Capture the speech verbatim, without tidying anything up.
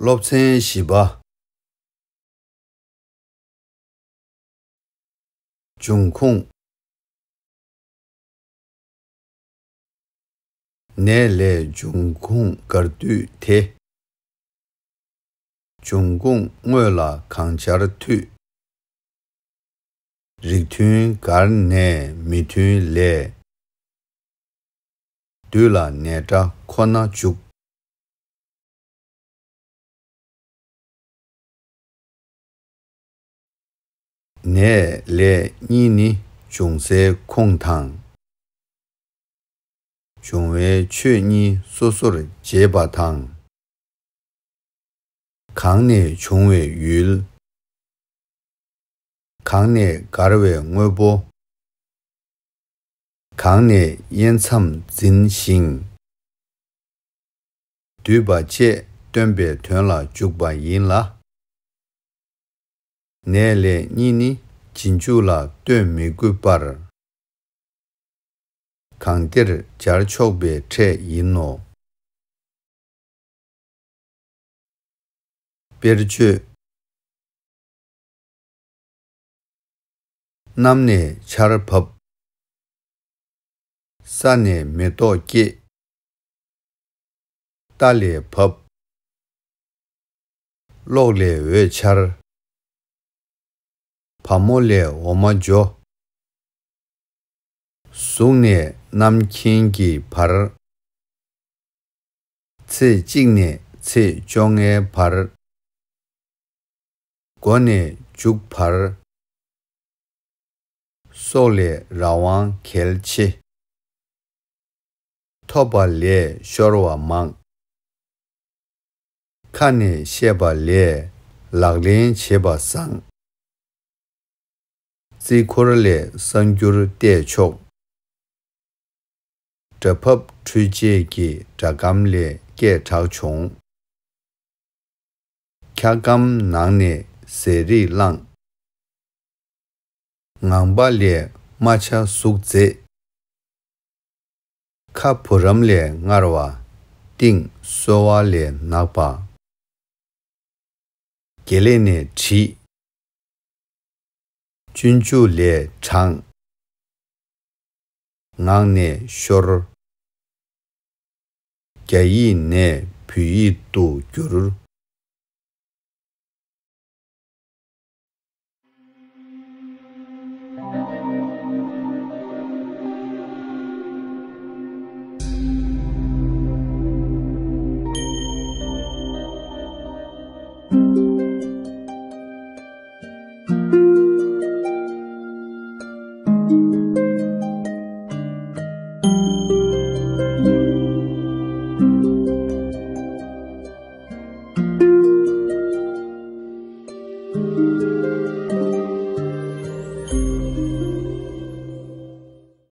སློབ་ཚན་བཞི་པ། འབྱུང་ཁུངས། ནས་ལས་འབྱུང་ཁུངས་བསྒར་དུས་དེ། འབྱུང་ཁུངས་དངོས་ལ་གང་སྦྱར་འཐུས། རིགས་མཐུན་བསྒར་ནས་མི་མཐུན་ལས། དུས་ལ་ནས་སྒྲ་ཁོ་ན་འཇུག་ནས་ལས་གཉིས་ནི་འབྱུང་སའི་ཁུངས་དང་། འབྱུང་བའི་ཆོས་གཉིས་སོ་སོར་འབྱེད་པ་དང་། གང་ནས་བྱུང་བའི་ཡུལ། གང་ནས་བསྒར་བའི་དངོས་པོ། གང་ནས་དབྱེ་མཚམས་འཛིན་ཞིང་། འདུས་པ་བཅས་སྟོན་པའི་དོན་ལ་འཇུག་པ་ཡིན་ལ། ནས་ལས་གཉིས་ནི་རྗེས་འཇུག་ལ་ལྟོས་མི་དགོས་པར། གང་བདེར་སྦྱར་ཆོག་པའི་ཕྲད་ཡིན་ནོ། དཔེར་བརྗོད། གནམ་ནས་ཆར་བབས། ས་ནས་མེ་ཏོག་སྐྱེས། རྟ་ལས་བབས། གློག་ལས་འོད་འཆར། བ་མོ་ལས་འོ་མ་འཇོ། གཟུགས་ནས་རྣམ་མཁྱེན་གྱི་བར། ཚེས་གཅིག་ནས་ཚེས་བཅོ་ལྔའི་བར། མགོ་ནས་མཇུག་བར། སྲོག་ལས་རང་དབང་གལ་ཆེ། ཐོབ་པ་ལས་ཤོར་བ་མང་། ཁ་ནས་བཤད་པ་ལས་ལག་ལེན་བྱེད་པ་བཟང་། རྩིས་འཁོར་ལས་གསར་འགྱུར་བལྟས་ཆོག་སྒྲ་ཕབ་འཕྲུལ་ཆས་ཀྱི་སྒྲ་སྒམ་ལས་སྐད་གྲགས་བྱུང་། འཁྱག་སྒམ་ནང་ནས་ཟས་རིགས་བླངས། ངང་པ་ལས་རྨ་བྱ་ཟུག་མཛེས། ཁ་བུ་རམ་ལས་མངར་བ། གཏིང་སོལ་བ་ལས་ནག་པ། དགེ་ལེགས་ནས་བྲིས། སྤྱོད་འཇུག་ལས་དྲངས། ངག་ནས་ཤོར། རྒྱ་ཡིག་ནས་བོད་ཡིག་ཏུ་བསྒྱུར།